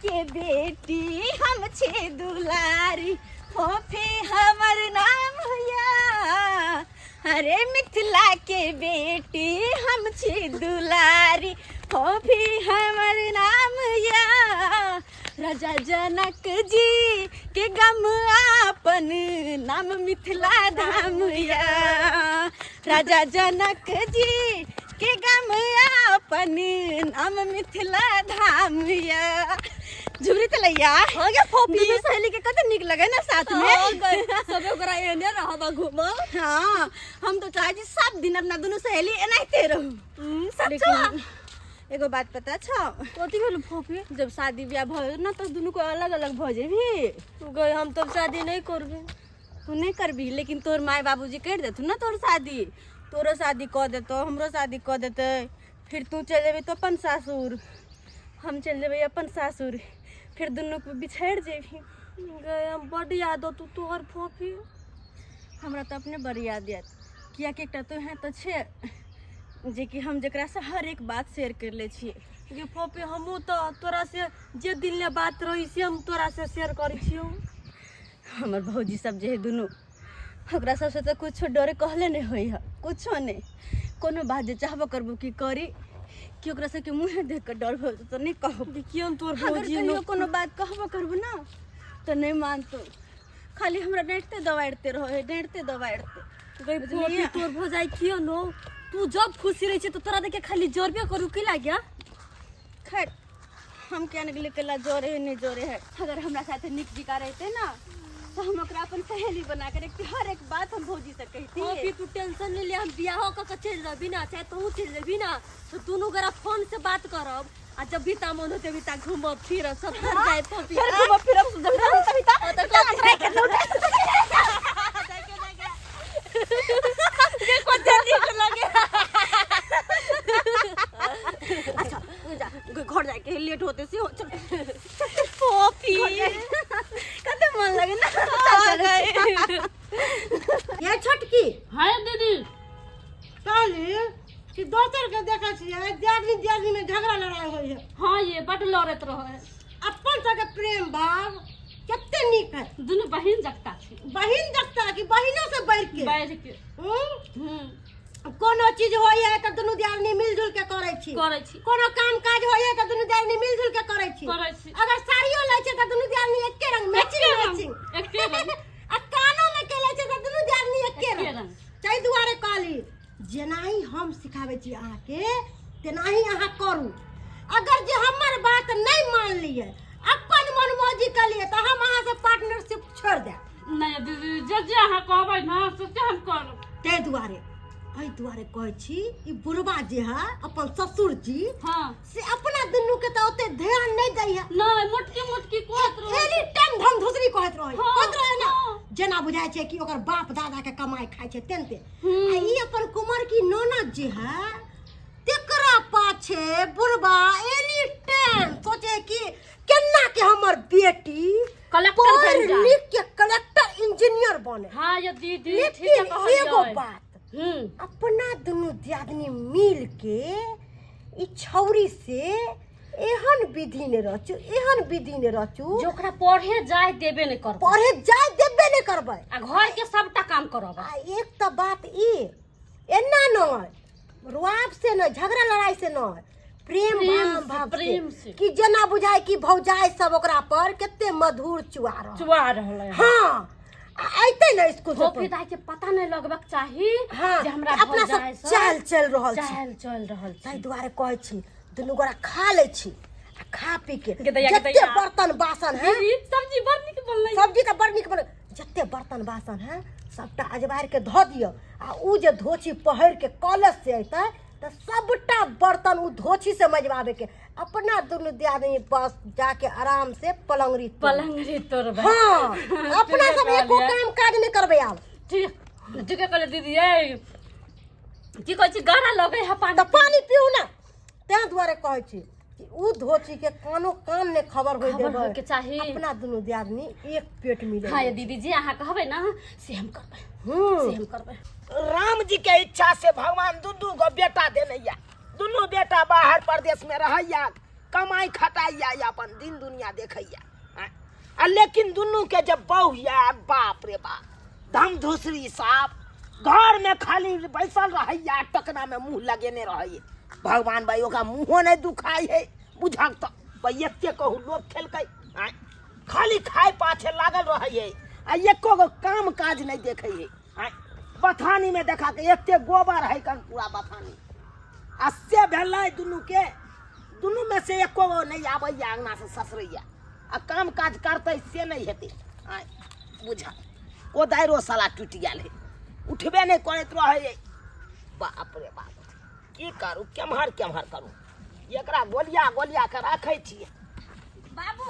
के बेटी हम छे दुलारी, फोफी हमर नाम या। अरे मिथिला के बेटी हम छे दुलारी, फोफी हमर नाम या। राजा जनक जी के गम आपन नाम मिथिला धाम या। राजा जनक जी के गम आपन नाम मिथिला धाम या। झुमरी तलैया हो गया फोफी। दुनू सहेली के कते नीक लगे ना साथ में। हो गए सबे ओकरा एने रहबा घूमब। हाँ, हम तो चाहे छी सब दिन अपना दुनू सहेली एनाहिते रहू। सच्चो? लेकिन एगो बात पता छौ? कथी भेल फोफी? जब शादी ब्याह भऽ ना तो दुनू को अलग अलग भऽ जेबही। गई हम तब शादी नहीं करबे। तू नहीं करबी, लेकिन तोर माय बाबूजी कर देथु ना तोर शादी। तोरो शादी कऽ देतौ, हमरो शादी कऽ देतै। फिर तू चलि जेबही तो अपन सासुर, हम चलि जेबै अपन सासुर, फिर दुनू के बिछड़ि जेबही। गई हम बड याद तू तोहर फोफी। हमरा तऽ अपने बड़ याद आयत, कियाकि एकटा तू हैं तऽ छे जेकि हम जकरासँ हर एक बात शेयर कर लै छियै। गे फोफी, हमहूँ तऽ तोरा से जे दिल ने बात रही से हम तोरा से शेयर करै छियौ। हमर भौजी सब जे है दुनू, ओकरा सबसँ तऽ कुछो डरे कहले नहि होइ है, कुछो नहि। कोनो बात जे चाहबो करबो की करी कि ओकरा सबके मुँहे देख कऽ डर हो तऽ नहि कहब। देखियौ तोर अगर भौजी कहियो कोनो बात कहबो करबो ना तऽ नहि मानतौ, खाली हमरा डाँटिते दबाड़िते रहै है, डाँटिते दबाड़िते। गई बुझलियै? फोफी, तोर भौजाई कियो नो तू जब खुशी रहै छै तऽ तोरा देख के खाली जरबे करू की लाग्या? खैर हम क्या निकले केला जोरे है नहीं जोरे है। अगर हमरा साथे नीक जिका रहते ना तो हम ओकरा अपन सहेली बना के रखती, हर एक बात हम भौजी से कहती। फोफी तू टेंशन नहीं ले, हम बियाहो क के चलि जेबी ना, चाहे तू चलि जेबी ना, तो दुनू गोरा फोन से बात करब आ जब भी ता मन होते भी ता घूमब फिरब सब घर जाए फोफी। फिर घूमब फिरब जब ता तभी ता तो टांग रख के लौटे। देखो नीक लगे। अच्छा जा, घर जाके लेट होते से हो, चल फोफी कते मन लगे ना। चल, चल, चल। ये छोटकी। हाँ दीदी। कहली कि दोसर के देखै छियै दियादनी दियादनी में झगड़ा लड़ाई होइ है। हाँ ये बड लड़त रहे। अपन सबके प्रेम भाव कते नीक है। दुनू बहिन जगता छै। बहिन जगता कि बहिनो से बढ़ के? बढ़ के। हम्म? कोनो चीज होइ है तऽ दुनू दियादनी मिलजुल के करै छी। करै छी। कोनो काम काज होइ है तऽ दुनू दियादनी मिलजुल के करै छी। करै छी। अगर साड़ियो लै छै तऽ दुनू दियादनी एके रंग मैचिंग एके रंग, मैचिंग। एके रंग। आ कानो में के लै छै तऽ दुनू दियादनी एके एके रंग। रंग। ताहि दुआरे कहली जेनाही हम सिखाबै छी अहाँके तेनाही अहाँ करू। अगर जे हमर बात नहि मानलियै अपन मनमौजी केलियै तऽ हम अहाँसँ पार्टनरशिप छोड़ि देब। नहि दीदी, जे जे अहाँ कहबै ने से से हम करब। ताहि दुआरे एहि दुआरे कहै छी ई बुढ़बा जे है अपन ससुर जी, हाँ, से अपना दुनू के तऽ ओते ध्यान नहि दै है। नहि, मोटकी मोटकी कहैत रहै। एनी टाइम धम धुसरी कहैत रहै। हाँ, कहैत रहै ना। हाँ। जेना बुझाइ छै कि ओकर बाप दादा के कमाई खाइ छै तेनते। आ ई अपन कुमर की ननद जे है तेकरा पाछे बुढ़बा एनी टाइम सोचे कि केना के हमर बेटी कलेक्टर पढ़ बनि जाए। लिख के कलेक्टर इंजीनियर बने। हाँ ये दीदी, ठीक लेकिन है एगो कहलियै। बात, अपना दुनू दियादनी मिल के ई छौरी से एहन विधि ने रचू, एहन विधि ने रचू जे ओकरा पढ़े जाय देबे नहि करबै। पढ़े जाय देबे नहि करबै आ घर के सबटा काम करबै। आ एक तऽ बात ई एना नहि रुआब से नहि, झगड़ा लड़ाई से नहि, प्रेम प्रेम भाव से, भाव प्रेम से। कि जेना बुझाय कि भौजाई सब ओकरा पर कते मधुर चुआ रहल। चुआ रहल है। हाँ, आ अयतै ने स्कूल से फोफी दाई के पता नहीं लगबाक चाही हाँ, जे हमरा अपना सब भौजाई सब चाल चलि रहल छी। चाल चलि रहल छी। ताहि दुआरे कहै छी दुनू गोरा खा लै छी आ खा पी के गेदैया, जते गेदैया। बर्तन बासन है। दीदी, सब्जी बड़ नीक बनलै। सब्जी तऽ बड़ नीक बनलै। जते बर्तन बासन है सबटा अजबारि के धऽ दियौ आ उ जे धोछी पहिर के कॉलेज से अयतै तऽ सबटा बर्तन उ धोछी से मजबाबे के। अपना दुनू दियादनी बस जाके आराम से पलंगरी तोड़बै। पलंगरी तोड़बै। हाँ, अपना सब कहलियै। एको काम काज नहि करबै आब। ठीक ठीके कहलियै दीदी। ये की कहै छी, गारा लगै है पानी। तऽ पानी पीऊ ना। ताहि दुआरे कहै छी कि उ धोती के कानो कान नहि खबर होय खबर देबै। होयके चाही। अपना दुनू दियादनी एक पेट मिले। हाँ ये दीदी जी, अहाँ कहबै ना से हम करबै। से हम करबै। राम जी के इच्छा से भगवान दू दू गो बेटा देने या, दुनू बेटा बाहर प्रदेश में रहैया, कमाई खटाइया या अपन दिन दुनिया देखैया आँय। आ लेकिन दुनू के जब बहु या बाप रे बाप धम धुसरी साफ घर में खाली बैसल रहैया टकना में मुंह लगेने रहैया भगवान भाई ओकरा मुँहो नहि दुखाइ है बुझक तऽ भाई एते कहू लोक खेलकै आँय खाली खाय पाछे लागल रहै है आ एको गो काम काज नहि देखै है आँय बथानी में देखा के एते गोबर है कन पूरा बथानी आ से भेलै दुनू के दुनू में से एको गो नहि आबैया अङ्गना से ससरैया आ काम काज करतै से नहि हेतै आँय बुझा कोदारिओ साला टूटि गेल है उठबे नहि करैत रहै है बाप रे बाप की करू केम्हर केम्हर करू एकरा गोलिया गोलिया के राखै छियै बाबू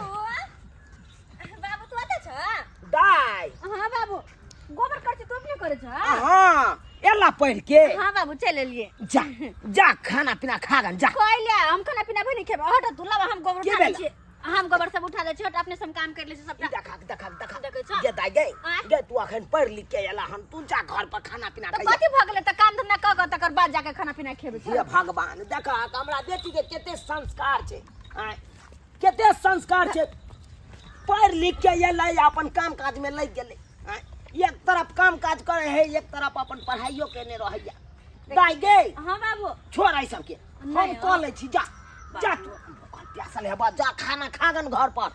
बाबू तू अतऽ छ दाइ हाँ बाबू गोबर करছি तू अपने करे छ हाँ एला पढ़ के हाँ बाबू चल एलिए जा जा खाना पीना खा गन जा कहले हम खाना पीना भी नहीं खेबै हट तू लावा हम गोबर के उठा दै भेला? छियै हम गोबर सब उठा दै छियै हट अपने से हम काम कर लै छियै सबटा देखा देखा देखा देखै छौ? गे दाइ गे आँय? गे तू अखन पढ़ लिख के एला हन तू जा घर पर खाना पीना तऽ खइया कथी भऽ गेलै तऽ काम धंधा कऽ कऽ तकर बाद जाके खाना पीना खेबै हे भगवान देखा हमरा बेटी के कते संस्कार छै आँय कते संस्कार छै पढ़ लिख के एलै अपन काम काज में लागि गेलै आँय एक तरफ काम काज करे है एक तरफ अपन पढ़ाइयो केने रहैया दाइ गे हाँ बाबू छोड़ एहि सबके हम नहि, कऽ लै छी जा जा तू भूखल प्यासल हेबा जा खाना खा गन घर पर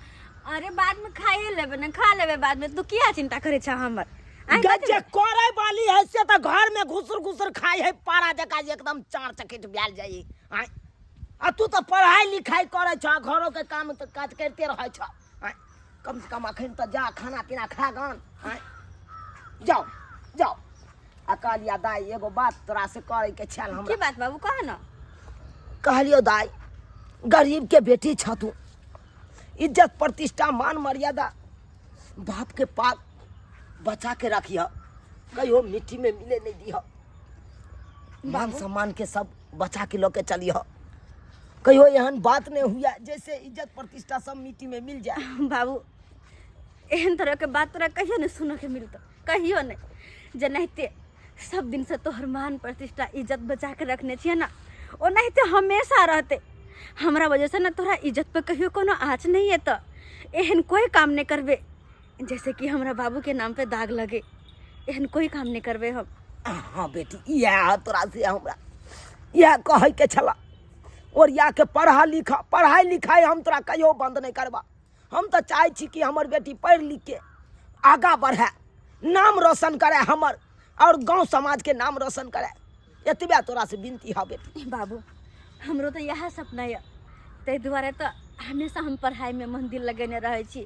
अरे बाद में खाइए लेबै ने खा लेबै बाद में तू किया चिंता करै छ हमर आँय, गे कथी जे करे वाली है से तऽ घर में घुसुर घुसुर खाइ है पारा जकाँ एकदम चार चकेट भेल जाइ आँय आ तू तऽ पढ़ाइ लिखाइ करै छह घरो के काम तऽ काज करिते रहै छह आँय कम से कम अखन तऽ जा खाना पीना खा गन आँय जाओ जाओ आ कहलिया दाइ एगो बात तोरा से करे के छल की हमरा बात बाबू कह न कहलियो दाइ गरीब के बेटी छ तू इज्जत प्रतिष्ठा मान मर्यादा बाप के पाग बचा के रखिह कहियो मिट्टी में मिले नहीं दिह मान सम्मान के सब बचा के लऽ के चलिह कहियो एहन बात नहीं हुआ जैसे इज्जत प्रतिष्ठा सब मिट्टी में मिल जाए बाबू एहन तरह के बात तोरा कहियो नहीं सुनऽ के मिलतो कहियो नहीं जेनाहिते सब दिन से तोहर मान प्रतिष्ठा इज्जत बचा के रखने छियै ना ओनाहिते हमेशा रहते हमरा वजह से ना तोहरा इज्जत पे कहियो कोनो आँच नहीं एतऽ एहन कोई काम नहीं करबे जैसे कि हमरा बाबू के नाम पे दाग लगे एहन कोई काम नहीं करबे हम हाँ बेटी इएह तोरा से हमरा इएह कहैके छला ओरिया के पढ़ा लिखा पढ़ाई लिखाई हम तोरा कहियो बंद नहीं करबा हम तऽ चाहै छी कि हमर बेटी पढ़ि लिखके आगाँ बढ़ै नाम रोशन करै हमर आओर गाँव समाजके नाम रोशन करै एतबे तोरासँ विनती हऽ बेटी बाबू हमरो तऽ इएह सपना यऽ ताहि दुआरे तऽ हमेशा हम पढ़ाइमे मन दिल लगेने रहै छी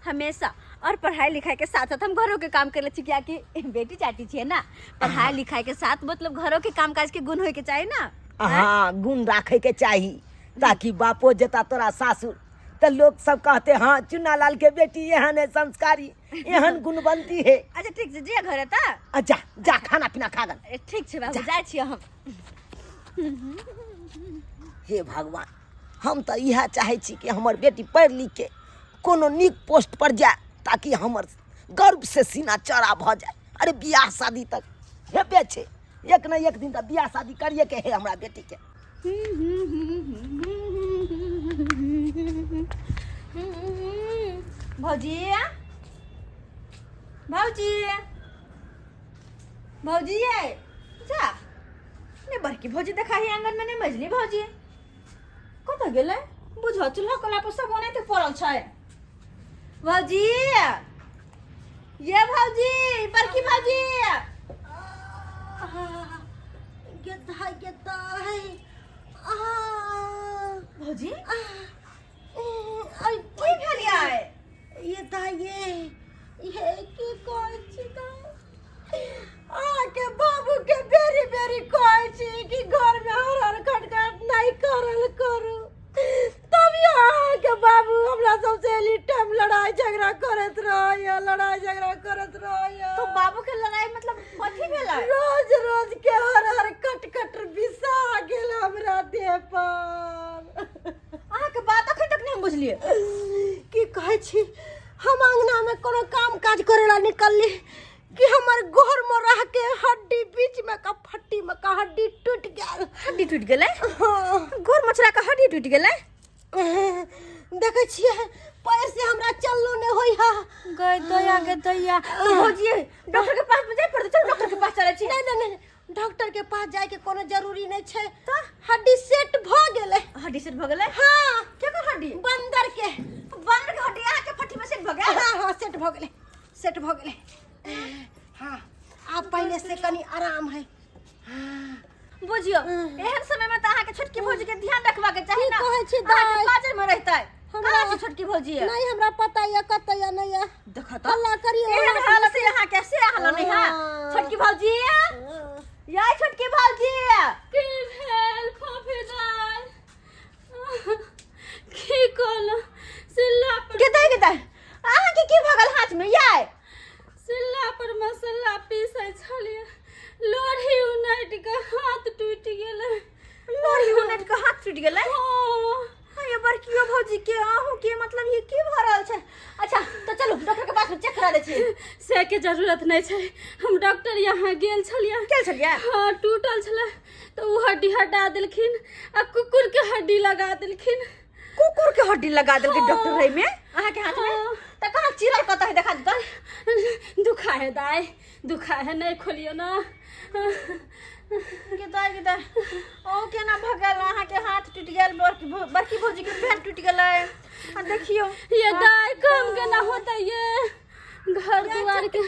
हमेशा और पढ़ाई लिखाई के साथ साथ हम घरों के काम कर ले छी कियाकि बेटी चाटी छियै ना पढ़ाई लिखाई के साथ मतलब घरों के काम काज के गुण होय के चाही ना हाँ गुण राखैके चाही ताकि बापो जेता तोरा सासुर तऽ लोक सब कहते हाँ चुन्ना लाल के बेटी एहन है संस्कारी एहन गुणवंती है अच्छा ठीक छै जे घरे तऽ आ जा जा खाना पीना खा गन ए, ठीक छै बाबू जाइ छियै हम हे भगवान हम तऽ इएह चाहै छी कि हमर बेटी पढ़ि लिख के कोनो नीक पोस्ट पर जाय ताकि हमर गर्व से सीना चौड़ा भऽ जाय अरे बियाह शादी तक हेबे छै एक ने एक दिन तऽ बियाह शादी करिए के है हमरा बेटी के भौजी भौजी भौजी ये जा ने बड़की भौजी देखा ही आंगन में नहीं मजली भौजी कतऽ गेलै बुझो चूल्हा कोला पर सब ओनाहिते पड़ल छै भौजी ये भौजी बड़की भौजी गेदा गेदा है आ भौजी आई की भेल यै ये दाई ये ये की कहै छी दाई अहाँके बाबू के बेरी बेरी कहै छी कि घर में हर हर खटखट नहीं करल करू तभियो अहाँके बाबू हमरा सबसे एनी टाइम लड़ाई झगड़ा करैत रहैया लड़ाई झगड़ा करैत रहैया तो बाबू के लड़ाई मतलब कथी भेलै रोज रोज के हर हर कट कट बिसा गेल हमरा देह पर अहाँके बात अखन तक नहि हम बुझलियै की कहै छी हम अंगना में कोनो काम काज करे ला निकलली कि हमर गोर में रह के हड्डी बीच में का फट्टी में का हड्डी टूट गेल हड्डी टूटि गेलै हाँ गोर मछरा के हड्डी टूटि गेलै देखै छियै पैर से हमरा चललो नहि होइ है। गए दया के दैया, भौजी डॉक्टर के पास में जाय पड़तै। चल डॉक्टर के पास चलै छी। नहीं नहीं नहीं, डॉक्टर के पास जाय के कोनो जरूरी नहीं छै, हड्डी सेट भ गेलै। हड्डी सेट भ गेलै? हाँ। केकर हड्डी? बंदर के। बंदर के हड्डी अहाँ के फट्टी में सेट भ गेल? हाँ हाँ, सेट भ गेलै, सेट भ गेलै। हाँ, आब पहिले से कनी आराम है। बुझियो एहन समय में त अहाँ के छोटकी भौजी के ध्यान रखबा के चाही ना। की कहै छी अहाँ के दाइ? पाजर में रहतै। हमरा- कहाँ छै छोटकी भौजी? नहीं, हमरा पता ये कतऽ ये नहीं ये। देखो त हल्ला करियो। एहन हालत है अहाँ के, से हालत नहीं है। हाँ। छोटकी भौजी, या छोटकी भौजी, की भेल फोफीदार? की कहलहुँ, सिल्ला पर के दाइ, के दाइ, अहाँ के की भऽ गेल हाथ में याय? सिल्ला पर मसाला पीसै छलियै, लोढ़ी उनटि कऽ हाथ टूटि गेलै। लोढ़ी उनटि कऽ हाथ टूटि गेलै? हाँ। हाँ, ये बड़कियो भौजी के अहूँ के मतलब ये की भऽ रहल छै? अच्छा तऽ चलू डॉक्टर के पास में चेक करा दै छी। से के जरूरत नहि छै, हम डॉक्टर यहाँ गेल छलियै। गेल छलियै? हाँ, टूटल छलै तऽ ओ हड्डी हटा देलखिन आ कुकुर के हड्डी लगा देलखिन। कुकुर के हड्डी लगा देलकै डॉक्टर रे में अहाँ के हाथ में? हाँ। तऽ कहाँ चिरल, कतऽ है, देखा देतै। दुखा है दाई, दुखा है, नहीं खोलियो ना। के दाई, के दाई, ओ केना भऽ गेल अहाँ के हाथ टूटि गेल? बड़की बड़की भौजी के पैर टूटि गेलै आ देखियो। ये दाई, कम केना होता ये घर दुआर के?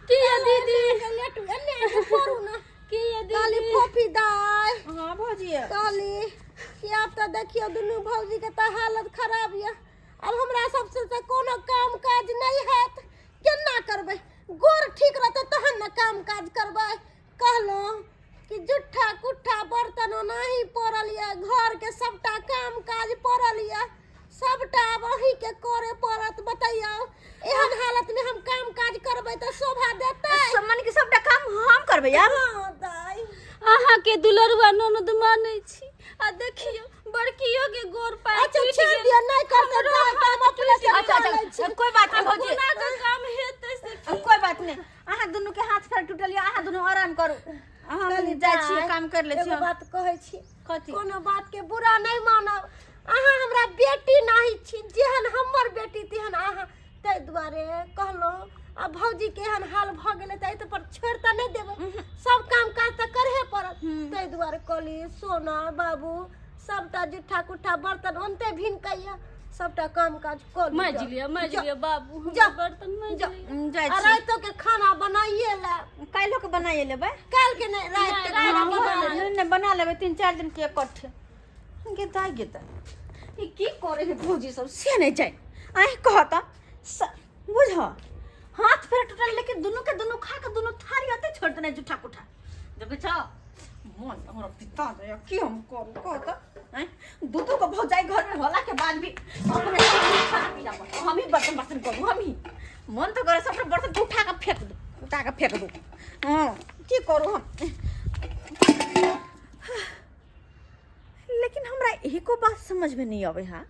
की ये दीदी? लेटू एने पड़ू ना। की ये काली दीदी? फोफी दाइ। हाँ भौजी। कहली कि आब तऽ देखियौ दुनू भौजी के तऽ हालत खराब यऽ, आब हमरा सबसे तऽ कोनो काम काज नहि हैत। केना करबै? गोर ठीक रहतै तहन ने काम काज करबै। कहलहुँ कि जुट्ठा कुट्ठा बर्तन ओनाही पड़ल यऽ, घरके सबटा काम काज पड़ल यऽ, सबटा आब अहीँके करे पड़त। बतैयौ, एहन हालतमे हम काम काज करबै तऽ शोभा देतै? मन के सबटा काम हम करबै आब? हाँ दाइ। अहाँ के दुलरुआ ननद मानै छी आ देखियो बड़कियो के गोर पैर अच्छा टूटि छोड़ि गेल। दिअ, नहि करतै दाइ तऽ हम अपने से अच्छा कऽ लै छी। अच्छा, कोई बात नहीं भौजी। कोना के काम हेतै से? कोई बात नहीं, अहाँ दुनू के हाथ पैर टूटल यऽ, अहाँ दुनू आराम करू, हम कहली जाइ छियै दाइ, काम कर लै एगो छियै। बात कहै छी। कथी? कोनो बात के बुरा नहि मानब, अहाँ हमरा बेटी नाही छी, जेहन हमर बेटी तेहन अहाँ, ताहि दुआरे कहलहुँ। आ भौजी के एहन हाल भऽ गेलै तऽ एहि पर छोड़ि तऽ नहि देबै, सब काम काज तऽ करहे पड़त। ताहि दुआरे कहली, सोना बाबू, सबटा जुट्ठा कुट्ठा बर्तन ओनते भिनकैया, सबटा काम काज कऽ लिअ। माजि लिअ, माजि लिअ बाबू, हमर जा। बर्तन माजि जा। लिअ। जाइ आ छी। रातिो के खाना बनाइए ले। काल्हिो के बनाइए लेबै। काल्हि के नहि, राति के खाना बना लेब। नहीं नहीं, बना लेबै 3-4 दिन के इकट्ठे। गे दाइ, गे दाइ, ई की करे है भौजी सब से नहीं जाए। आइ कहता बुझ हाथ पैर टूटल, लेकिन दुनू के दुनू खा के दुनू थारी अते छोड़ देने जूठा कुठा। देखै छ मन हमरा पिता जाय, की हम करू कहता? आँय, दू दू गो भौजाई घर में होला के बाद भी अपने खाना पीना पर हम ही बर्तन बर्तन करू हम ही। मन तो करे सबटा बर्तन के उठा के फेंक दू, उठा के फेंक दू। हाँ, की करू हम? लेकिन हमरा एको बात समझ में नहीं आवे हा,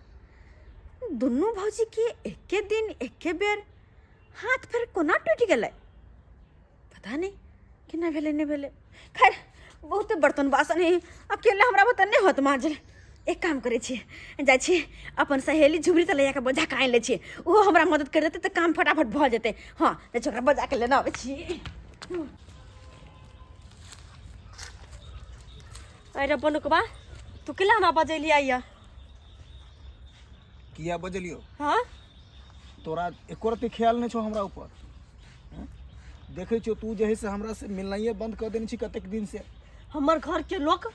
दुनू भौजी के एके दिन एके बेर हाथ पैर कोना टूटि गेलै? पता नहीं केना भेलै, नहि भेलै। खैर, बहुते बर्तन बासन है, अकेले हमरा बुते नहि होत माजल। एक काम करै छी, जाइ छी अपन सहेली झुमरी तलैया के बजा के आनि लै छी, ओहो हमरा मदद कर देतै तऽ काम फटाफट भऽ जेतै। हाँ, जाइ छी ओकरा बजा के लेने अबै छी। अरे बनुकबा, तू केला हमरा बजेलियै या? किया बजलियो? हाँ। तोरा एको रत्ती ख्याल नहि छौ हमरा ऊपर? हैं? देखै छियौ तू जे है से हमरा से मिलनाइए बंद कऽ देने छी कतेक दिन से। हमर घर के लोक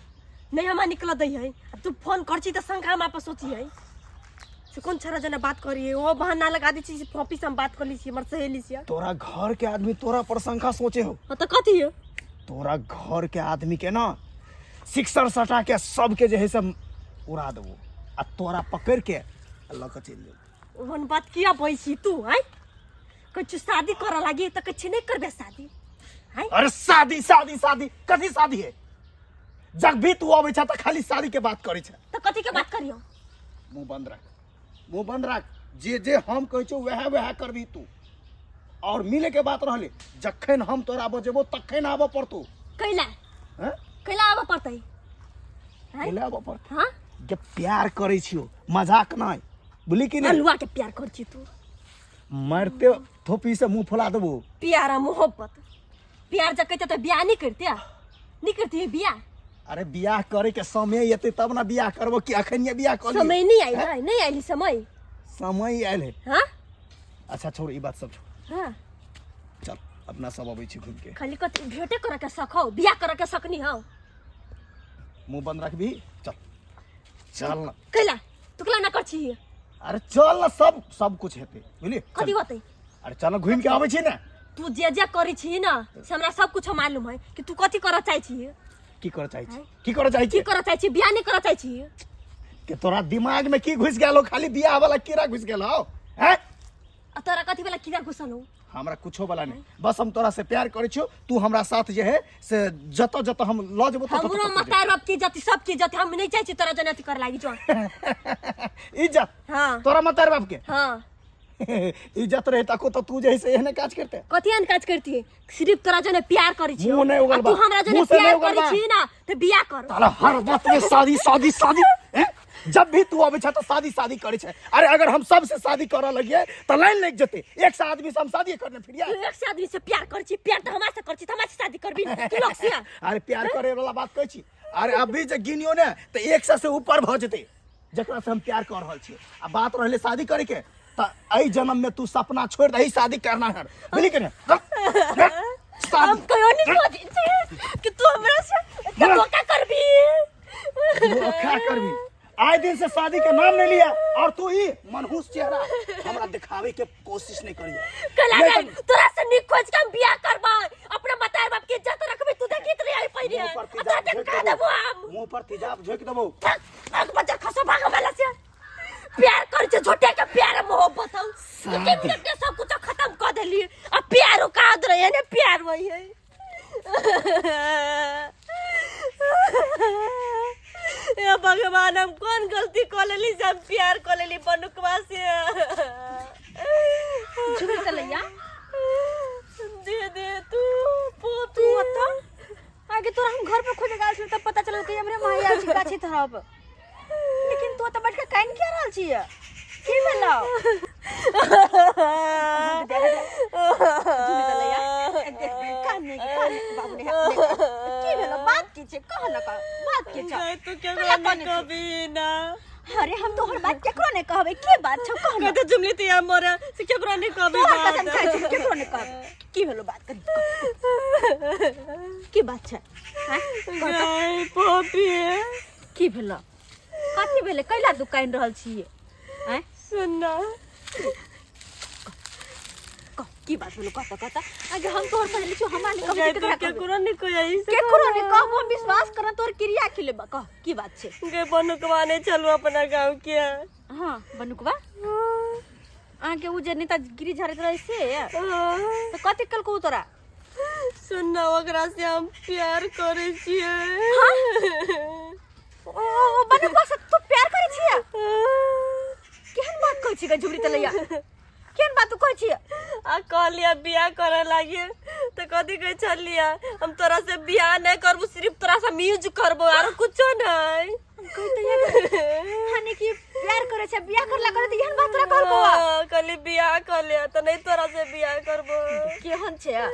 नहीं हमरा निकल दै है, आ तू फोन कर छी तऽ शंका हमरा पर सोची है से कोन छड़ा जना बात करी है। ओ बहाना लगा दै छी कॉपी से हम बात कर ली छी, हमर सहेली से। तोरा घर के आदमी तोरा पर शंका सोचे हो? हाँ तऽ कथी है? तोरा घर के आदमी के ना सिक्सर सटा के सबके जे है से उड़ा देबो आ तोरा पकड़ के लऽ के चलि जेबो। ओहन बात किया बजै छी तू? आँय, कहै शादी करऽ लागी तऽ कहै छी नहि करबै शादी। आँय? अरे शादी शादी शादी, कथी शादी है? जब भी तू अबै छ तऽ खाली शादी के बात करै छ। तऽ कथी के बात करियौ? मुंह बंद रख, मुंह बंद रख। जे जे हम कहै छियौ वएह वएह करबी तू। और मिले के बात रहले, जखन हम तोरा बजेबो तखन आबऽ पड़तौ। कैला? हैं? कैला आबऽ पड़तै? कैला आबऽ पड़तै? हाँ। जे प्यार करै छियो मजाक नहि बुझली कि नहि अलुआ के प्यार कर छी तू मारते थोपी से मुंह फुला देबो प्यार आ मोहब्बत प्यार जब कहते तो बियाह नहीं करते नहीं करती है बियाह अरे बियाह करे के समय एते तब ना बियाह करबो कि अखन ये बियाह कर समय नहीं आई है नहीं आई समय समय आयल है हाँ अच्छा छोड़ ई बात सब छोड़ हाँ चल अपना सब अबै छी घूम के खाली कथी भेटे करे के शक हो बियाह करे के शक नहीं हो मुंह बंद रखबी चल चल ना कैला तू कैला ना कर छी अरे चल ना सब सब कुछ हेतै बुझली कथी चल। होतै अरे चल ना घूम के आबै छी ना तू जे जे करै छी ना से हमरा सब कुछ मालूम है कि तू कथी करऽ चाहै छी की करऽ चाहै छी की करऽ चाहै की छी करऽ चाहै छी बियाह नहीं करऽ चाहै छी के तोरा दिमाग में की घुस गेल हो खाली बियाह वाला कीड़ा घुस गेल हो हैं आ तोरा कथी वाला कीड़ा घुसल हो हमरा कुछो वाला नहीं बस हम तोरा से प्यार करै छियो तू हमरा साथ जे है से जतऽ जतऽ हम लऽ जेबो ततऽ हमरो ततऽ मतार बाप की इज्जत सब की इज्जत हम नहीं चाहै छी तोरा जन अथी करे लागी जो जेबो। इज्जत हाँ तोरा मतार बाप के हाँ इज्जत रहे तको तो तू जे है से एहने काज करते कथी एहन काज करती है सिर्फ तोरा जने प्यार करै छी मुँह नहि उगलबा। तू हमरा जने मुँह से नहि प्यार उगलबा। करै छी ना तऽ बियाह कर ताला हर बात में शादी शादी शादी हैं? जब भी तू अबै छै तऽ शादी शादी करै छै अरे अगर हम सबसे शादी करऽ लगिए तऽ लाइन लागि जेतै एक सए आदमी से हम शादी करने फिरिया तू एक से आदमी से प्यार करै छी प्यार तऽ हमरा से करै छी तऽ हमरा से शादी करबी तू लोग से अरे प्यार करे वाला बात कहै छी अरे अभी जे गिनियो ने तऽ एक सए से ऊपर भऽ जेतै जकरा से हम प्यार कर रहल छियै आ बात रहलै शादी करे के तऽ एहि जन्म में तू सपना छोड़ दही शादी करना है बुझली कि नहि हम शादी कहियो नहीं सोचै छी कि तू हमरा से एते धोखा करबी धोखा करबी आए दिन से शादी के नाम नहीं लिया और तू ही मनहूस चेहरा हमरा दिखावे के कोशिश नहीं करिए कला नहीं गई तोरा से निक खोज के हम बियाह करबै अपने मतार बाप के इज्जत रखबे तू देखित रही आई पहिने मुंह पर आ तोरा तेजाब देख झोंक का देबो देबो हम मुंह पर तेजाब झोंक देबो भाग भाग बच्चा खसो भाग वाला से प्यार कर छे झूठे के प्यार मोहब्बत हौ तू के मिनट के सब कुछ खत्म कर देली अब प्यार का रहे ने प्यार वही है हे भगवान हम कौन गलती कर लेली से हम प्यार कर लेली बनुकवा से झुकल चलैया दे दे तू पोती तू ओतऽ आगे तोरा हम घर पर खोजे गेल छलियै तब पता चलल कि हमरे माई आयल छी गाछी तरफ लेकिन तू ओतऽ बैठ के कानि किया रहल छी की भेलौ की भेलौ बात की छै कह न कह बात की छै तू कला केकरो कने नहीं छी? कभी ना अरे हम तोहर बात केकरो नहीं कहबै के बात छौ कह न कहते जुमली तो यहाँ मरे से केकरो नहीं कभी तोहर बात। कसम खाइ छी केकरो नहीं कहबै की भेलौ बात करी की बात छै आँय? कह तऽ। गई पोपी की भेलौ कथी भेलै कैला तू कानि रहल छियै आँय सुन ना कह की बात भेलौ कह तऽ कह तऽ आगे हम तोहर सहेली छियौ हमरा नहि कहबै गई तऽ तू केकरा कहबै केकरो नहीं कोई केकरो नहि कहबो हम विश्वास करब तोहर क्रिया खिलेबा कह की बात छै गई बनुकवा नहीं चलू अपना गाँव के हाँ बनुकवा अहाँके उ जे नेता गिरी झाड़ैत रहै से तऽ कथी कलको उ तोरा सुन ना ओकरा से हम प्यार करै छियै ओ ओ बनुकवा से तू प्यार करै छियै केहन बात कहै छी गे झुमरी तलैया केहन बात तू कहै छियै आ कहलियै बियाह करे लागी तऽ कथी कहै छलियै हम तोरा से बियाह नहि करबो सिर्फ तोरा से यूज करबो आरो कुछो नहि हानि कि प्यार करे छै बियाह करला करे तऽ एहन बात तोरा कहलको हाँ, कहली बियाह कर ले तऽ नहि तोरा से बियाह करबो केहन छै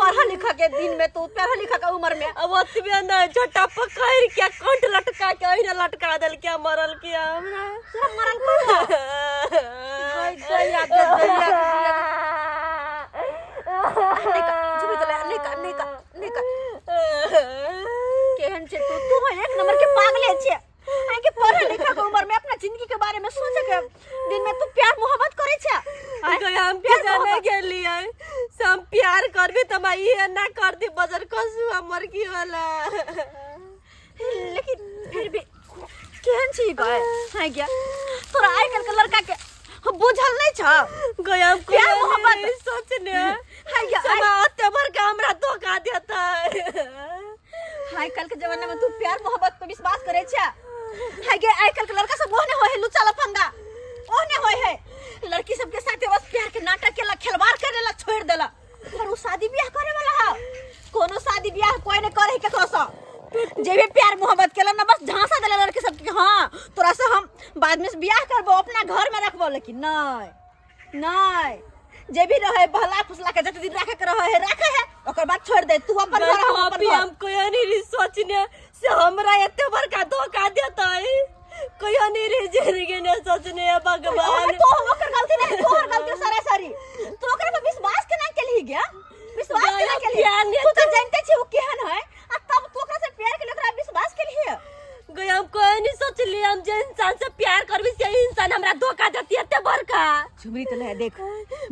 पढ़ा लिखा के दिन में तू पढ़ा लिखा के उम्र में अब ओतबे नहि छोटा पकड़ के कंठ लटका के ओहिना लटका देलकै मरल के हमरा तोरा मरल कौन गई दैया के दैया के दैया के। नहीं का झुमरी तलैया नहीं का नहीं का नहीं का केहन छै तू तू एक नंबर के पागले छै आइ के पढ़े लिखे के उम्र में अपना जिंदगी के बारे में सोचे के दिन में तू प्यार मोहब्बत करे छै आँय? गई हम प्यार जाने मोहब्बत। गेलियै से हम प्यार करबी तऽ माई एना कर दी बजर कसु हमर की होला लेकिन फिर भी केहन छी गए हां गया तोरा आइ काल्हि के लड़का के बुझल नहीं छ गई हम प्यार कहियो मोहब्बत। नहीं सोचने हां गया समा ओते भर के हमरा धोखा देता आइ काल्हि के जमाना में तू प्यार मोहब्बत पे विश्वास करे छै हाय गे आइ काल्हि के लड़का सब ओहने होय है लुच्चा लफंगा ओहने होय है लड़की सबके साथे बस प्यार के नाटक केला खिलवाड़ करे ला छोड़ देला पर उ शादी ब्याह करे वाला है कोनो शादी ब्याह कोई नहीं करे है केकरो से जे भी प्यार मोहब्बत केला ना बस झांसा देला लड़के सबके हाँ तोरा से हम बाद में बियाह करबो, अपना घर में रखबो, लेकिन नहीं नहीं, जे भी रहे बहला फुसला के जते दिन राखे के रहे है राखे है, ओकर बाद छोड़ दे तू अपन घर हम अपन भाभी घर। हम कोई नहीं रही सोचने से हमरा एते बड़का धोखा देतै, कोई नहीं रही जिंदगी ने सोचने है भगवान। तो ओकर गलती नहीं, तोहर गलती सारा सारी। तू ओकरा पर विश्वास केना केलही गे? विश्वास केना केलही? प्यार नहीं तू तो जानते छी ओ केहन है, आ तब तू ओकरा से प्यार केलही, ओकरा विश्वास केलही? गई हम कोई नहीं सोचली, हम जे इंसान से प्यार करबी से इंसान हमरा धोखा देती एते बड़का। झुमरी तो ले देख,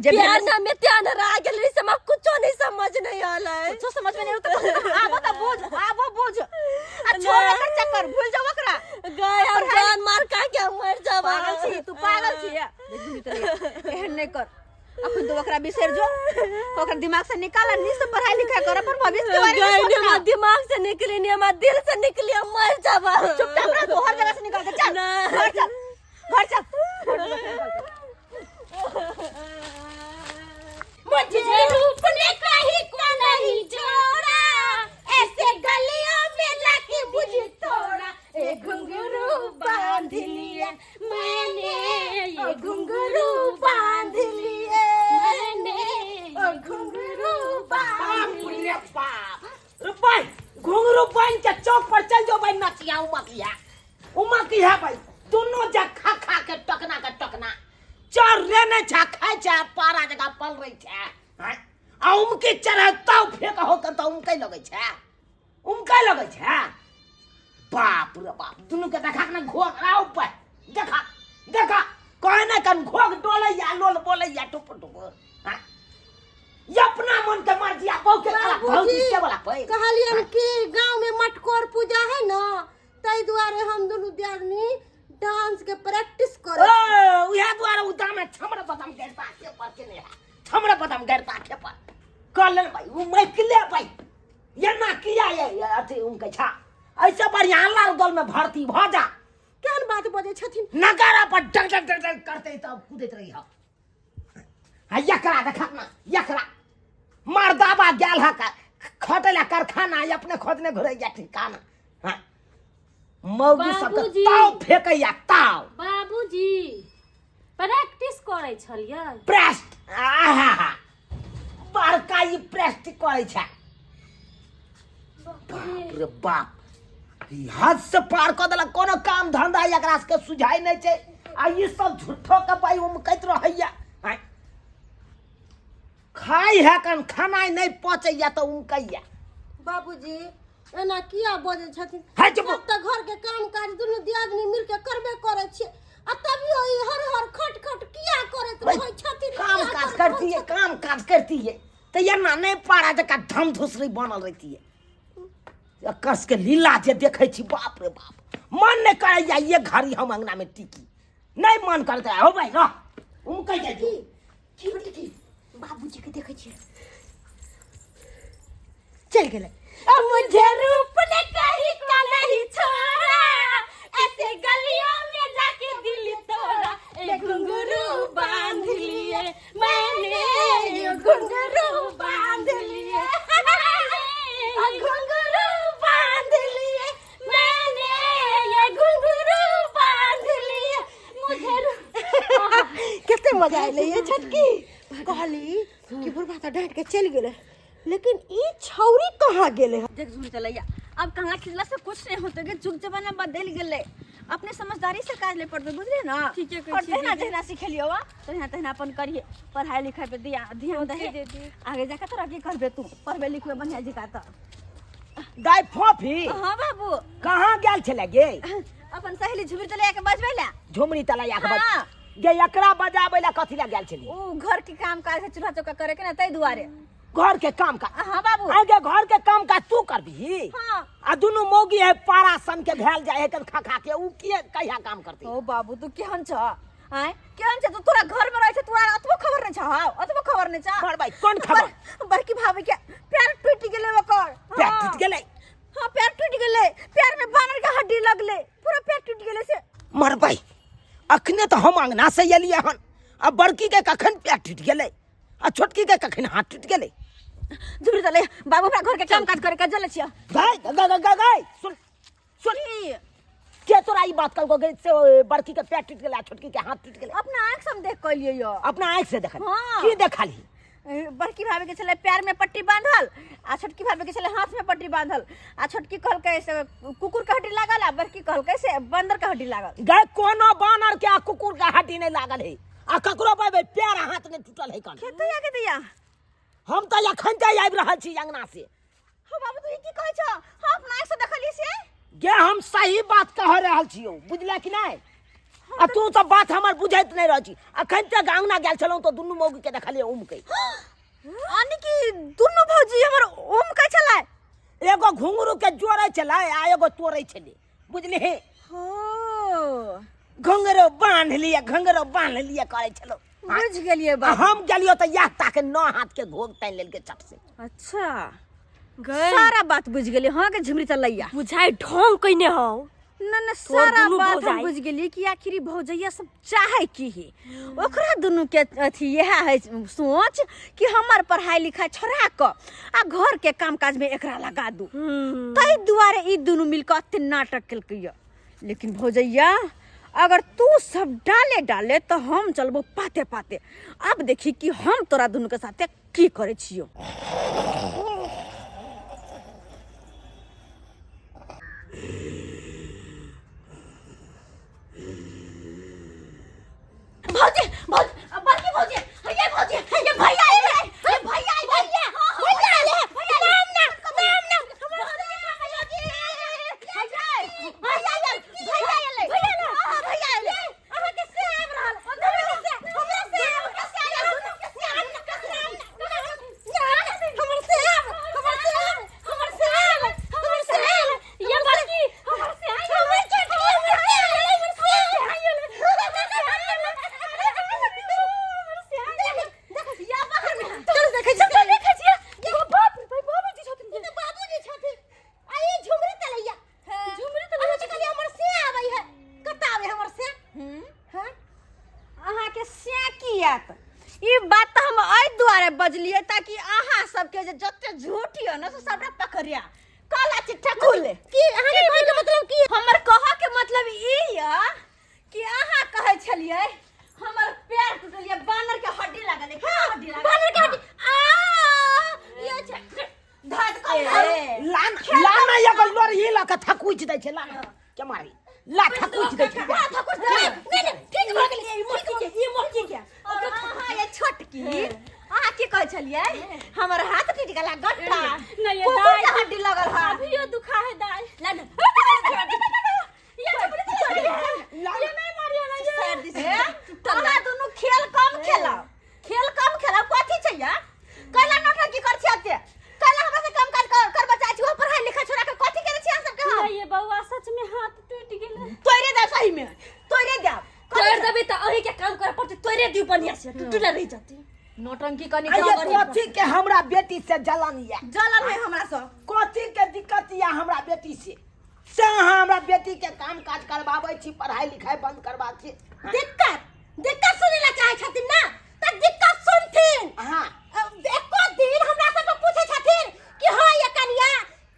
जे प्यार ना में ध्यान रह गेल रही, से कुछो नहीं समझ नहीं आला है। कुछो समझ में नहीं आता तो आबो त बुझ, आबो बुझ, आ छोड़ एकर चक्कर, भूल जाओ ओकरा। गई हम जान मार का के मर जाब। पागल छी तू, पागल छी। देख झुमरी तो ले, एहन नहीं कर, अखन तो ओकरा बिसरि जो, ओकरा दिमाग से निकाल, आ नीक से पढ़ाई लिखाई कर, अपन भविष्य के बारे में गई सोचना। हमरा दिमाग से निकली नहीं, हमरा दिल से निकली, हम मर जाब। चुपचाप रह, तू हर जगह से निकल के चल, घर चल, घर चल। मुझे रूप ने कहीं को नहीं जोड़ा, ऐसे गलियों में लाके मुझे तोड़ा, ये घुंघरू बांध लिए मैंने, ये घुंघरू बांध लिए मैंने, ये घुंघरू बांध बाप रे बाप, रुपा घुंघरू बांध के चौक पर चल जो भाई नचिया उमकिया उमकिया भाई, दोनों जा खा खा के टकना के टकना चढ़ रे नहीं छा खाए छा पारा जगह पल रही छा, हैं? आ उमके चढ़े ताव फेंक हो के तो उमके लगै छा, उमके लगै छा। बाप रे बाप, दुनू के देखा ना घोघरा ऊपर देखा देखा कहे ना कन घोघ डोलैया लोल बोलैया टुप टुप, हैं? ये अपना मन के मर्जी आ बहु के कला भौजी से वाला पै। कहलियन कि गांव में मटकोर पूजा है ना, ताहि दुआरे हम दुनू दियादनी डांस के प्रैक्टिस ओ करे। उहे दुआरे उ दामे छमड़ बदम गरता के पर के नहीं है, छमड़ बदम गरता के पर कहलन भाई उ मैकले भाई ये ना किया ये अथी उनके छा ऐसे बढ़िया लाल दल में भर्ती भ जा। केहन बात बजै छथिन? नगारा पर डग डग डग डग करते तब कूदैत रही हा। यकरा देखा ना, यकरा मर्दाबा गेल हा का खटला कारखाना, ये अपने खोजने घुरैया ठिकाना। हाँ मौगी सबके बाबूजी। ताव फेंकैया ताव। बाबूजी प्रैक्टिस करै छलियै? प्रेस्ट आहा बड़का ई प्रेस्ट करै छै। बाप रे बाप, ई हद से पार कऽ देलक, कोनो काम धंधा एकरा सबके सुझाइ नहि छै, आ ई सब झूठो के पाइ उमकैत रहैया। आँय, खाइ है कन खानाइ नहि पचैया तऽ उमकैया। बाबूजी एना किया बजै छथिन? है चुप। सब तऽ घर के काम काज दुनू दियादनी मिल के करबे करै छियै, आ तभियो ई हर हर खट खट किया करैत रहै छथिन? काम किया काज करैत करतियै, रहै छथिन? काम काज करतियै तऽ एना नहि पारा जकाँ धम धुसरी बनल रहितियै। एकर सबके लीला जे देखै छी, बाप रे बाप, मन नहि करैया ये घड़ी हम अंगना में टिकी, नहि मन करतै। हो भाई रह उमकै जाइ छी। की बाबूजी के देखै छियै, चलि गेलै। मुझे रूप ने कहीं का नहीं छोड़ा, ऐसे गलियों में जाके दिल तोड़ा, एक घुंघरू बांध लिए मैंने, ये घुंघरू बांध लिए, घुंघरू बांध लिए मैंने, ये घुंघरू बांध लिए मुझे। कते मजा एलै ये छोटकी। कहली कि बुढ़बा तऽ डाँटि के चलि गेलै, लेकिन ई छौरी कहाँ गेलै? देख झुमरी चलैया, अब कहाँ खिचला से कुछ नहीं होते, जुग जमाना बदल गेलै, अपने समझदारी से काज ले पड़तै, बुझलियै ना? ठीके कहै और छियै तहिना दीदी। जहिना सिखेलियौ आ तहिना तहिना अपन करिहे, पढ़ाई लिखाई पे ध्यान दहे, दीदी। आगे जाके तोरा की करबे तू, पढ़बे लिखबे बढ़िया जकाँ तऽ। दाइ फोफी। हाँ बाबू। कहाँ गेल छलै गे? अपन सहेली झुमरी तलैया के बजबै ला। झुमरी तलैया के बज- हाँ। गे एकरा बजाबै ला कथी ला गेल छली? उ घर के काम काज है, चूल्हा चौका करे के ना, ताहि दुआरे। घर के काम काज? हाँ बाबू। आगे घर के काम काज तू करबही? हाँ। आ दुनू मौगी है पारा सन के भेल जाय है खा खा के, उ किए कहिया काम करती? ओ बाबू तू केहन छ? आँय केहन छ तू? तोरा घर में रहै छ, तोरा अतबो खबर नहि छ? हाँ अतबो खबर नहि छ? मर भाई कोन खबर? बड़की भाभी के पैर टूटि गेलै ओकर। पैर हाँ। टूटि गेलै? हाँ पैर टूटि गेलै, पैर में बानर के हड्डी लगलै, पूरा पैर टूटि गेलै से। मर भाई अखने तऽ हम अंगना से एलियै हन, आ बड़की के कखन पैर टूटि गेलै, आ छोटकी के कखन हाथ टूटि गेलै? झुमरी तले बाबू हमरा घर के काम काज करे के चले छियो। गाय गाय गाय गाय, सुन सुन, के तोरा ई बात कहलको गई से बड़की के पैर टूट गेलै आ छोटकी के हाथ टूट गेलै? अपना आँख से हम देख के लियै यो। अपना आँखि से देखल? हाँ। की देखलही? बड़की भाभी के छलै पैर में पट्टी बांधल आ छोटकी भाभी के छलै हाथ में पट्टी बांधल, आ छोटकी कहलकै से कुकुर के हड्डी लागल आ बड़की कहलकै से बंदर के हड्डी लागल। गए कोनो बानर के आ कुकुर के हड्डी नहीं लागल है आ ककरो बे पैर आ हाथ नहीं टूटल है कन। खेतै आ के दैया? हम तऽ अखन तऽ आबि रहल छी अंगना से। हो बाबू, तू ई की कहै छ? हम अपना आँखि से देखलियै से। गे हम सही बात कह रहल छियौ, बुझले कि नहि? आ तू तऽ बात हमर बुझैत नहि रहै छी। अखन तक अंगना गेल छलहुँ तऽ दुनू मौगी के देखलियै उमकै। यानी कि दुनू भौजी हमर उमकै छलै? एगो घुंघरू के जोड़ै छलै आ एगो तोड़ै छलै, बुझलिही? हो घुंघरू बान्ह लिअ, घुंघरू बान्ह लिअ करै छलहुँ। बुझि गेलियै आ बाबू। हम गेलियो तऽ इएह ताके नौ हाथ के घोघ तानि लेलकै चट से। अच्छा गए सारा बात बुझि गेलियै। हाँ के झिमरी तलैया बुझाइ ढोंग कइने हौ न न, तोर सारा दुनू बात हम भौजाइ। बुझि गेलियै कि आखिर ई भौजैया सब चाहे की है। ओकरा दुनू के अथी इएह है सोच कि हमर पढ़ाई लिखाई छोड़ा कऽ आ घर के काम काज में एकरा लगा दू, ताहि दुआरे ई दुनू मिल कऽ एते नाटक केलकै यऽ। लेकिन भौजैया अगर तू सब डाले डाले तो हम चलबो पाते पाते। अब देखी कि हम तोरा दुनू के साथे की करै छियौ। भौजी भौजी, बड़की भौजी, ये भौजी, ये भैया आइले, ये भैया आइले, भैया भैया आइले, भैया नाम ना नाम ना भैया भैया आइले, भैया आइले, भैया ना, हां भैया आइले। अहाँ के से आबि रहल, हमरा से, हमरा से, हमरा से आइले, दुनू के से आबि, के से आबि, हमर से आबि, हमर से आबि, हमर से आबि, हमर से आबि, ये बड़की हमर से आइले, हमर छोटकी हमर से आइले, हमर से आइले, चल देखै छी, चल देखै छी। बाप रे भाई, बाबूजी छथिन। ई तऽ बाबूजी छथिन आ ई झुमरी तलैया। झुमरी अहाँ तऽ कहलियै हमर से आबै है, कतऽ आबै हमर से? हाँ? अहाँके से की आयत? ई बात तऽ हम एहि दुआरे बजलियै ताकि अहाँ सबके जे जते झूठ यऽ ने से सबटा पकड़िया काला चिट्ठा खुले। की अहाँके कहै के मतलब की? हमर कहऽ के मतलब ई यऽ कि अहाँ कहै छलियै हमर पैर टूटल यऽ, बानर के हड्डी लागल यऽ। की हड्डी लागल? बानर के हड्डी आ ये छै। धत कम लान लाना, एगो लोरही लऽ कऽ थकुचि दै छै। लाना के मारी ला थकुचि दै छै। हां थकुच दे। नहीं नहीं, ठीक भऽ गेलै। ई मोटकी के, ई मोटकी के। और अहाँ ये छोटकी, अहाँ की कहै छलियै हमर हाथ टूटि गेल गट्टा? नहीं, ये कुकुर दाइ। के हड्डी लगल है। अभियो दुखा है दाई। ला ना। ये चुप लान ये नहीं मारियो ना ये। सर्दी से अहाँ दुनू खेल कम खेलाउ, खेल कम खेलाउ। कथी छै या कैला नौटंकी कर छी एते? कैला हमरा से कम काज करबा चाहै छी? ओ पढ़ाई लिखाई छोड़ा के कथी केने छी अहाँ सबके? हम नहीं ये बउआ, सच में हाथ टूट गेल। तोड़े देब, सही में तोड़े देब। तोड़ देबै तऽ अहीं के काम करऽ पड़तै। तोड़े दियौ बढ़िया से, टूटले रहि जेतै। नौटंकी कनी आ कम ये करी। कथी के हमरा बेटी से जलन या? जलन है हमरा से। कथी के दिक्कत या हमरा बेटी से? से अहाँ हमरा बेटी के काम काज करबाबै छी, पढ़ाई लिखाई बंद करबा छी? दिक्कत दिक्कत सुनै ला चाहै छथिन ना तऽ दिक्कत सुनथिन। हाँ। एको दिन हमरा सबके पूछै छथिन कि हाँ ये कनिया,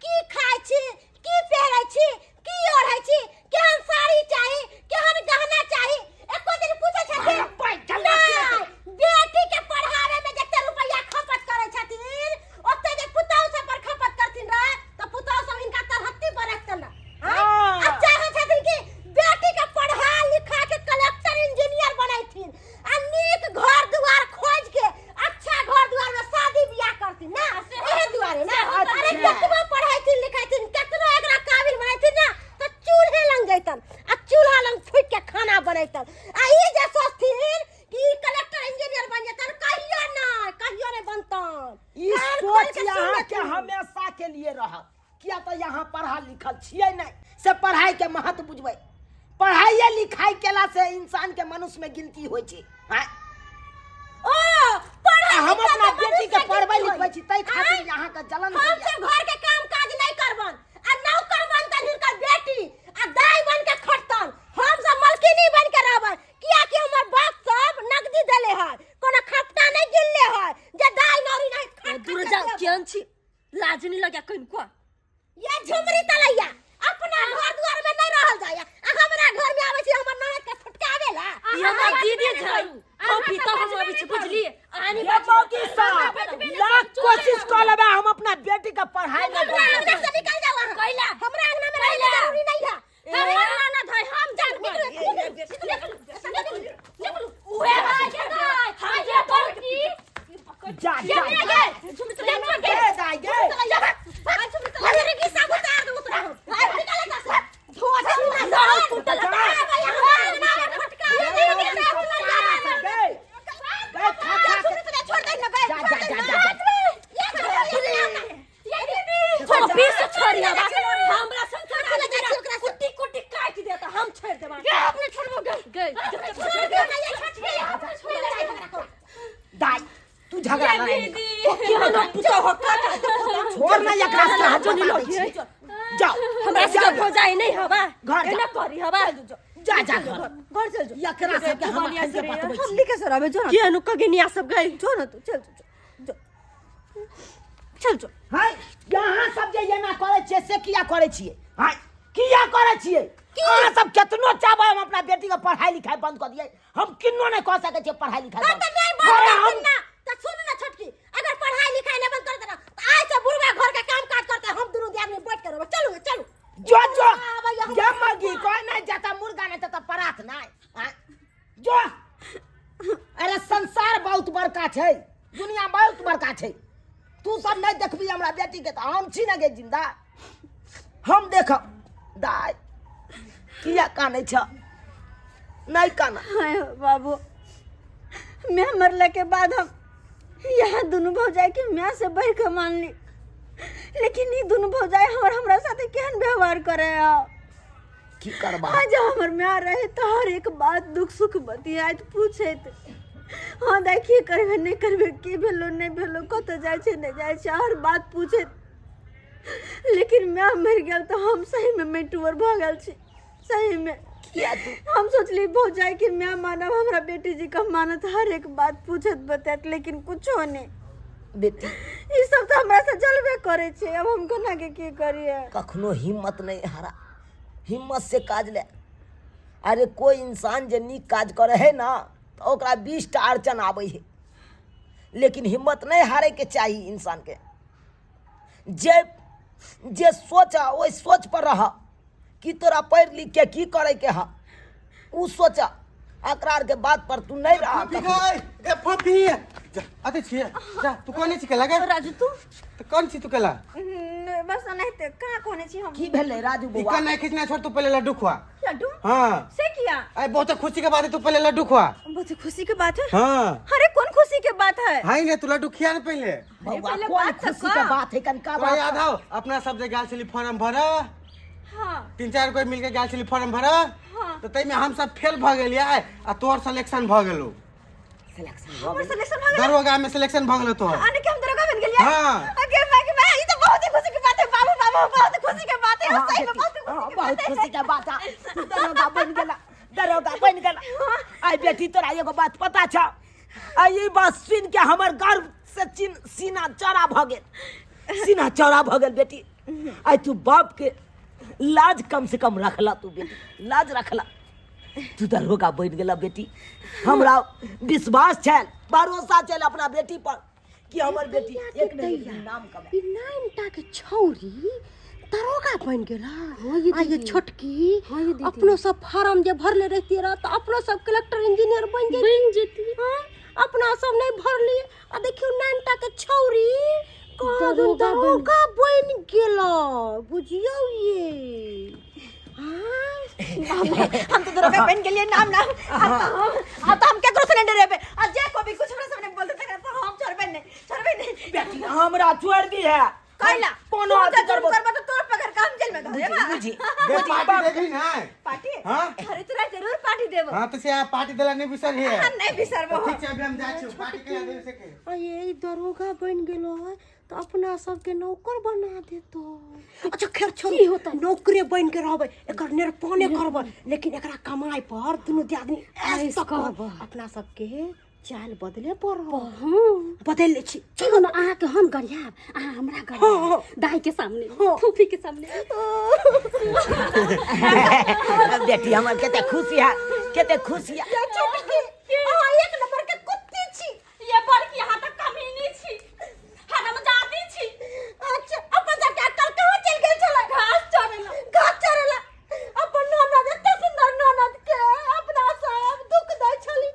की खाइ छी, की पहिरै छी, की ओढ़ै छी, केहन साड़ी चाही, केहन गहना चाही? एको दिन पूछै छथिन? अरे बैठल नहि, बेटी के पढ़ावे में जते रुपया खपत करै छथिन ओते जे पुतहु सब पर खपत करथिन रहे तऽ पुतहु सब हिनका तरहत्ती पर रखतन रहे। हाँ। आ चाहै छथिन कि बेटी के पढ़ा लिखा के कलेक्टर इंजीनियर बनैथिन आ नीक घर दुआर खोज के अच्छा घर दुआर में शादी बियाह करथिन ना, एहे दुआरे ना। अरे केतबो पढ़ैथिन लिखैथिन, केतनो एकरा काबिल बनैथिन ना तऽ चूल्हे लंग जैतन आ चूल्हा लंग फूकि के खाना बनैतन। आ ई जे सोचथिन कि ई कलेक्टर इंजीनियर बन जेतन, कहियो ना, कहियो नहीं बनतन। ई कान खोल सोच के सुन यहाँ के लेथिन। हमेशा के लिए रहत, किया तऽ यहाँ पढ़ल लिखल छियै नहि से पढ़ाई के महत्व बुझबै। पढ़ाइए लिखाई केला से इंसान के मनुष्य में गिनती होइ छै। आँय? ओ पढ़ाई आ हम लिखाई अपना से बेटी के मनुष्य पढ़बै गिनती लिखबै होइ। छी ताहि खातिर आँय? यहाँ के जलन हम होइया। सब घर के काम काज नहीं करबन आ नौकर बनतन हिनकर बेटी आ दाई बन के खटतन, हम सब मलकिनी बन के रहबन। किया कि हमर बाप सब नगदी देले है, कोनो खपटा नहीं गिनले है जे दाई नौरी नहीं खट दूर खट जा के के छी लाज नहीं लगे कनिको। ये झुमरी तलैया अपना घर द्वार में नहीं रहल जाया आ हमरा घर में आबै छी हमर ननद के फटकावेला। ई हमर दीदी झाड़ू कॉफी तब हम आबै छी बुझलिए। आनी ये मौगी साहब लाख कोशिश कऽ लेबै हम अपना बेटी के पढ़ाई नहीं हमरा अंगना से निकल जाओ अहाँ। कैला? हमरा अंगना में रहने जरूरी नहीं है। हमर ननद है हम जान निकलू निकलू निकलू निकलू। उहे बात छै हम जे बड़की जा जा जा ए दाई गे हमारे की सब उतार दो उतार निकल जा सब धो छीना टूटल गे गे खा खा के छोड़ दे ना जा जा जा जा जा कॉफी से छोड़ी हवा हमरा संसार कुट्टी कुट्टी काट देता हम छोड़ देबा। अपने छोड़बो गए गए दाई तू झगड़ा लड़ाई नहीं कर। की हम पुतो हो का छोड़ ना एकरा से हाथ नहीं लगी जाओ हमरा से भौजाई नहीं हवा घर जा। एना करी हवा जा जा घर घर चल जो एकरा से हम अखन के बतबै हम छी लिखे सर अबे जो ना के अनु कगेनिया सब गए जो ना तू चल जो चल जो। हाय यहाँ सब जे एना करै छियै से किया करै छियै? हाय किया करै छियै? अहाँ सब केतनो चाहबै हम अपना बेटी के पढ़ाई लिखाई बंद कऽ दियै हम किन्नो नहि कऽ सकै छियै पढ़ाई लिखाई बंद। तो नहीं बंद अरे कर हम ना तो सुन ना छोटकी अगर पढ़ाई लिखाई नहीं बंद कर देना तो आज से बुढ़वा घर का काम काज करते हम दोनों आदमी बैठ के रहबे। चलू चलू जो जो आबै हम। गे मगी कोई नहीं जाता मुर्गा नहीं जाता परात नहीं आँय? जो अरे संसार बहुत बड़का छै दुनिया बहुत बड़का छै तू सब नहीं देखबी हमरा बेटी के तऽ हम छी ना गे जिंदा हम देखब। दाइ किया कानै छ? नहीं काना। हाय बाबू मैं मरला के बाद हम यहाँ दोनों भौजाई के माँ से बढ़ के मान ली लेकिन ई दोनों भौजाई हमर हमरा साथे केहन व्यवहार करे है। की करबा? आज हमर माँ रहे तो हर एक बात दुख सुख बतियाइत पूछैत हाँ दाइ की करबे नहीं करबे की भेलो नहीं भेलो कतऽ जाइ छै नहीं जाइ छै हर बात पूछैत लेकिन माँ मरि गेल तो हम सही में मेटुअर भऽ गेल छी सही में। किया तू? हम सोचली भौजाई के माँ मानब हमरा बेटी जी का मानत हर एक बात पूछत बतायत लेकिन कुछो नहीं। बेटी ई सब तो हमरा से जलबे करे छै अब हम कोना के की करिए? कखनो हिम्मत नहीं हारा हिम्मत से काज ले। अरे कोई इंसान जे नीक काज करे है ना तो ओकरा 20 टा अड़चन आबै है लेकिन हिम्मत नहीं हारे के चाही इंसान के। जे जे सोच ओहि सोच पर रह कि तोरा पढ़ि लिख के की करे के है उ सोच अकरार के बात पर तू नहीं रह। फूफी गई ए फूफी जा अते छिए जा तू कोने छी केला गे? राजू तू तो कौन छी तू केला? बस एनाहिते कहाँ कोने छी हम। की भेलै राजू ई बौआ? कन्ना खींचना छोड़ तू पहले लड्डू खुआ। लड्डू? हाँ से किया? अरे बहुत खुशी के बात है तू पहले लड्डू खुआ। बहुत खुशी के बात है? हाँ अरे कौन खुशी के बात है? हाय ने तू लड्डू खिया ने पहले। बौआ पहले कौन बात तो खुशी के कर। बात है कनका तो बात? याद आओ अपना सब जे गाल छली फॉर्म भरा हाँ 3-4 कोई मिलके गाल छली फॉर्म भरा हाँ। तो तई में हम सब फेल भ गेलियै आ तोहर सिलेक्शन भ गेलो। सिलेक्शन हमर सिलेक्शन भ गेल? दरोगा में सिलेक्शन भ गेलो तोहर। आने के हम दरोगा बन गेलियै? हाँ। अगे मैं के मैं ई तो बहुत ही खुशी के बात है बाबू बाबू बहुत खुशी के बात है सही में बहुत खुशी के बहुत बात है। खुशी के बात है तू दरोगा बन गेला दरोगा बन गेला। आई बेटी तोरा एगो बात पता छ? आई ई बात सुन के हमर गर्व से सीना चौड़ा भ गेल सीना चौड़ा भ गेल बेटी। आई तू बाप के लाज कम से कम रखला तू बेटी लाज रखला तू दरोगा बन गेला बेटी। हमरा विश्वास छल भरोसा छल अपना बेटी पर कि हमर बेटी एक न एक दिन नाम कमाए। ई नाइन के छौरी दरोगा बन गेला आ ये छोटकी अपनो सब फार्म जे भरले रहती रह तो अपनो सब कलेक्टर इंजीनियर बन जेती बन जेती। हाँ, अपना सब नहीं भरली आ देखियो नाइन के छौरी कहाँ दरोगा बन गेला बुझियो ये। हाँ हम तो दरोगा बन गेलियै नाम नाम अब तो हम केकरो से नहीं डरेबे आ जे को भी कुछ हमरा सब नहीं बोलते तकरा तो हम छोड़बे नहीं छोड़बे नहीं। बेटी हमरा छोड़ दी है कैला कोनो तू अथी जब जुर्म करबो करबो तो तोर पकड़ के हम जेल में धरेबा। बुझी बे पार्टी देबी ना? पार्टी? हाँ? अरे तोरा जरूर पार्टी देबो। हाँ तो से आ पार्टी देला नहीं बिसर है। हाँ, नहीं बिसरबो। ठीक छै अभी हम जाइ छी पार्टी के देबे से के। आ ये दरोगा बन गेलो है तो अपना सबके नौकर बना देतो। अच्छा खैर छोड़ नौकरे बन के रहबै एकर निरपाने करबै लेकिन एकरा कमाई पर दुनू दियादनी ऐश करबै अपना सबके चाल बदले पड़ल। हाँ। बदलि लै छी। चलू ने, अहाँके हम गरियाब, अहाँ हमरा गरियाब, दाई के सामने, फूफी के सामने। बेटी हमर कते खुशी है, कते खुशी है। अहाँ एक नंबर के कुत्ती छी। ये बड़की अहाँ तऽ कमीनी छी, हरामजादी छी। अच्छा, अपन सबके अक्कल कहाँ चलि गेल छलै? घास चरेला। घास चरेला। अपन ननद, एते सुन्दर ननद के अपना सब दुख दै छली।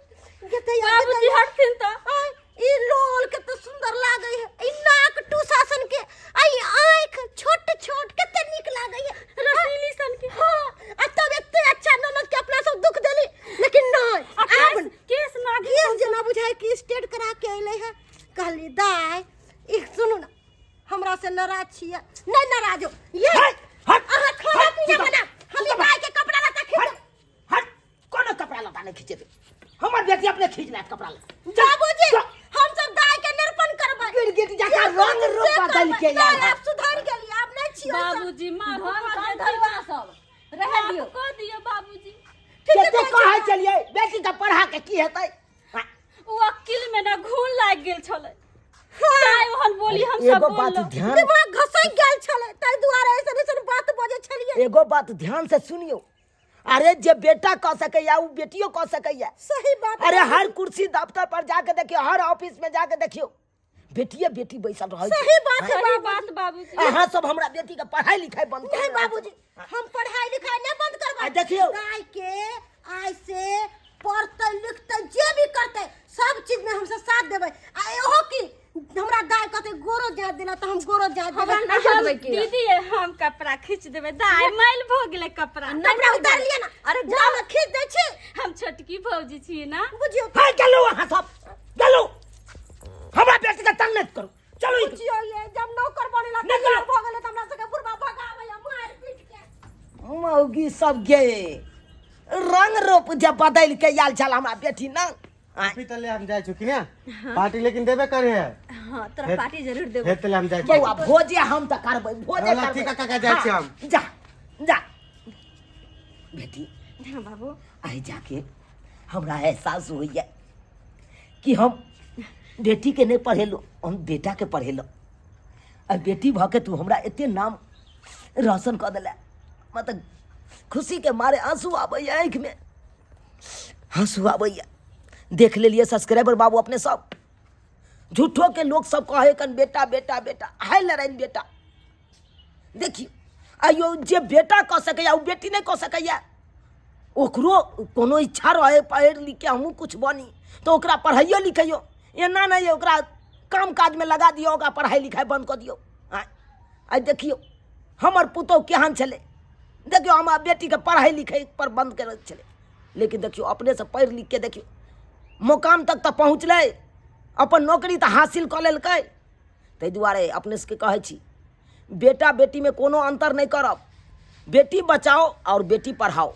गेतै आ बाबूजी गेतै। हटथिन तऽ। आय, ई लोल कते सुन्दर लागै है, ई नाक टूसा सन के, आ ई आँख छोट छोट कते नीक लागै है, रसीली सन के। हाँ, आ तब एते अच्छा ननद के अपना सब दुख देली, लेकिन नहीं। आ आब केस, केस नागिन केस सन। जेना बुझाय कि स्टेट करा के अयलै है। कहली दाय, ई सुनू ने, हमरा से नाराज छियै? नहीं नाराज हो ये। हट, हट, अहाँ खाना हट, पीना सुतब, बना, हम ई सुतब। दाय के कपड़ा लत्ता खींच। हट, हट, कोनो कपड़ा लत्ता नहीं खींचेतै, हमर बेटी अपने खींच लेत कपड़ा लत्ता। बाबूजी, जा। हम सब दाय के निर्पण करबै। गिरगिट जकाँ जे रंग करबै, रूप से बदलि के करबै। आयल नहि, है। आब सुधरि गेली, आब नहि छियै सब। बाबूजी, माफ धन कऽ धन दियौ। धरुआ सब रहै माफ दियौ। कऽ दियौ बाबूजी। ठीके कते कहै कहै छी। छलियै बेटी के पढ़ा के की हेतै? हाँ, ओ अक्किल में ना घून लागि गेल छलै, ताहि ओहन बोली हम सब एगो बात बोललहुँ। ध्यान, दिमाग घसकि गेल छलै, ताहि दुआरे ऐसन ऐसन बात बजै छलियै। एगो बात ध्यान से सुनियो, अरे जे बेटा कह सकैया उ बेटियो कह सकैया। सही बात। अरे हर कुर्सी दफ्तर पर जाके देखियो, हर ऑफिस में जाके देखियो, बेटिए बेटी बैसल रहै छै। सही बात है। सही बात बाबूजी। अहाँ सब हमरा बेटी के पढ़ाई लिखाई बंद नहीं कर। बाबूजी, हम पढ़ाई लिखाई नहीं बंद करबै। आ देखियौ। गाय के आइ से पढ़तै लिखतै, जे भी करतै, सब चीज में हमसब साथ देबै। आ इहो की हमरा दाय कहतै गोरो जात देला तऽ हम गोरो जात देबै। हमरा नहि हटबै के। दीदी, हम कपड़ा खींच देबै दाय, मैल भऽ गेलै कपड़ा। कपड़ा उतार लिअ ने। अरे जाओ ने, खींच दै छी। हम छोटकी भौजी छी ना। बुझियौ। हाय गेलौ, अहाँ सब गेलौ, हमरा बेटी के तंग नहि करू, चलू ई। बुझियौ, ये जब नौकर बनेला निकलो। तैयार भऽ गेलै तऽ हमरा सबके बुढ़बा भगाबैया मारि पीट के। मौगी सब गे रंग रूप जे बदलि के आयल छल हमरा बेटी ना। पार्टी तले हम जाइ छु कि ना, पार्टी लेकिन देबे करे है। हाँ, तोरा पार्टी जरूर देबो। हे तले हम जाइ छी। बौआ, भोजे हम तऽ करबै, भोजे चल, करबै। ठीक है काका, जाइ छी हम। हाँ, जा जा बेटी। हाँ बाबू। आइ जाके हमरा एहसास होइया कि हम बेटी के नहीं पढ़ेलहुँ, हम बेटा के पढ़ेलहुँ। आ बेटी भऽ के तू हमरा एते नाम रोशन कऽ देला, मतलब खुशी के मारे आंसू आबैया, आँखि में आंसू आबैया। देख लेलियै सब्सक्राइबर बाबू अपने सब, झूठो के लोग सब कहे कन बेटा बेटा बेटा, हाय लड़ाइन बेटा। देखियौ, आइयो जे बेटा कऽ सकैया ओ बेटी नहि कऽ सकैया। ओकरो कोनो इच्छा रहे पढ़ि लिख के हमहूँ कुछ बनी, तऽ ओकरा पढ़ाइयो लिखाइयो, एना नहि ओकरा काम काजमे लगा दियौ, ओकरा पढ़ाइ लिखाइ बन्द कऽ दियौ। आँय, आइ देखियौ हमर पुतोहु केहन छलै। देखियौ, हमरा बेटीके पढ़ाइ लिखाइ पर बन्द करै छलै, लेकिन देखियौ अपनेसँ पढ़ि लिखके देखियौ मुकाम तक तऽ पहुँचलै, अपन नौकरी तऽ हासिल कऽ लेलकै। ताहि दुआरे अपने सबके कहै छी, बेटा बेटीमे कोनो अन्तर नहि करब, बेटी बचाओ आओर बेटी पढ़ाओ।